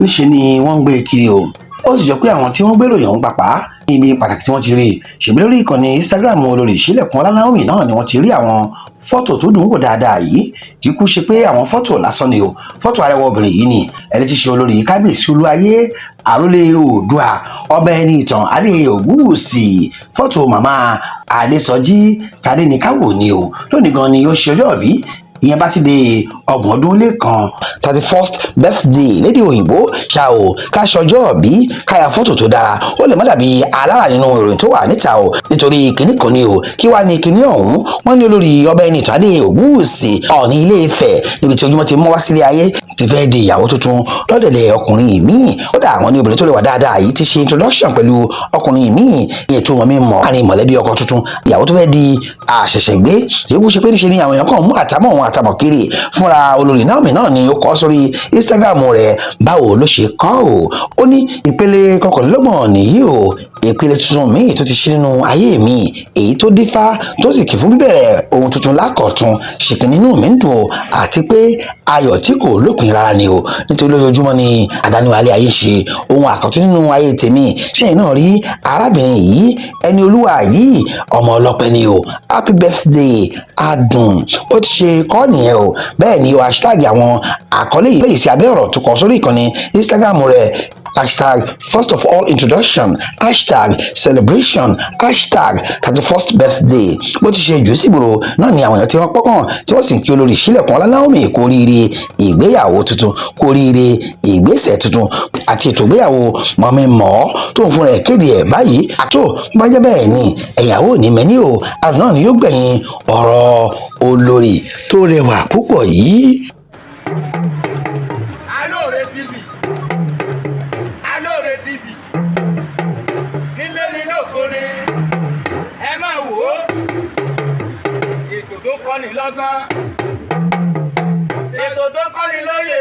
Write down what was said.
Níṣe ni wọ́n ń gbé e kiri o. Ó sì jọ pé àwọn tí wọ́n gbé ròyìn ọ̀hún pàpà ní ibi pàtàkì tí wọ́n ti rí i. Ṣèbí lórí ìkànnì Instagram olórí Ìṣílẹ̀kùnọlá Naomi náà ni wọ́n ti rí àwọn fọ́tò tó dùn ún wò dáadáa yìí. Kì í kú ṣe pé àwọn fọ́tò lásán ni o. Fọ́tò arẹwà obìnrin yìí ni ẹni tí ṣe olórí kábíyèsí olúayé àrólé oòdùà ọba ẹni ìtàn adé ògúnwùsì. Fọ́tò màmá adésọjí tadéníkàwò ni o. Lónìí gan ni ó ṣe ọjọ́ ìbí, ìyẹn bá ti dé 31, 31st birthday lédè òyìnbó ṣá o. Ká ṣọjọ́ bí, ká ya fọ́tò tó dára, ó lè má dàbí alára nínú ìròyìn tó wà níta o, nítorí kinní kan ni o. Kí wàá ní kinní ọ̀hún? Wọ́n ní olórí ọba ẹni ìtàn adé ògúnwùsì ọ̀ọ̀ni ilé Ifẹ̀, níbi tí ojúmọ́ ti mọ́ wá sílé ayé, ti fẹ́ di ìyàwó tuntun lọ́dẹ̀dẹ̀ ọkùnrin míì. Kódà àwọn ní obìnrin tó lè wà dáadáa yìí ti ṣe introduction pẹ̀lú ọkùnrin míì ní ètò wọn mímọ́ àárín mọ̀lẹ́bí ọkọ tuntun. Ìyàwó tó fẹ́ di àṣẹ̀ṣẹ̀gbé tí ó kú ṣe pé níṣe ni àwọn èèyàn kàn mú àtàmọ̀ wọn àtàmọ̀ kiri fúnra. Olórí Naomi náà ni ó kọ sórí Instagram rẹ̀. Báwo ló ṣe kọ ọ́? Ó ní ìpele 29 nìyí o, ìpele tuntun míì tó ti ṣí nínú ayé mi, èyí tó dífá tó sì kì fún bíbẹ̀rẹ̀ ohun tuntun lákọ̀tun. Ṣìkìn nínú mi ń dùn o, àti pé ayọ̀ tí kò lópin rárá ni o, nítorí lójoojúmọ́ ni àdániwálé ayé ń ṣe ohun àkọ́tún nínú ayé tèmi. Ṣẹ́yìn náà rí arábìnrin yìí, ẹni olúwa yìí, ọmọ ọlọ́pẹ́ ni o. Happy birthday adùn. Ó ti ṣe kọ́ nìyẹn o. Bẹ́ẹ̀ ni o, hashtag àwọn àkọlé yìí sí abẹ́ ọ̀rọ̀ tó kọ sórí ìkànnì Instagram rẹ̀: #firstofallintroduction, #celebration, #31stbirthday. Bó ti ṣe jù sígboro náà ni àwọn èèyàn tí wọ́n pọ́kàn, tí wọ́n sì ń kí olórí Ìṣílẹ̀kùnọlá Naomi kú oríire ìgbéyàwó tuntun, kú oríire ìgbésẹ̀ tuntun àti ètò ìgbéyàwó mọ̀mí mọ́ tó ń fún rẹ̀ kéde ẹ̀ báyìí. Àtò bá jẹ́ bẹ́ẹ̀ ni ẹ̀yàwó ní mẹ́ni o, àdùn náà ni yóò gbẹ̀yìn ọ̀rọ̀ olórí tó rẹwà púpọ̀ yìí. Alóore TV, Alóore TV, nílé ní lóko ni, ẹ máa wò ó. Ètò tó kọ́ni lọ́gbọ́n, ètò tó kọ́ni lóye.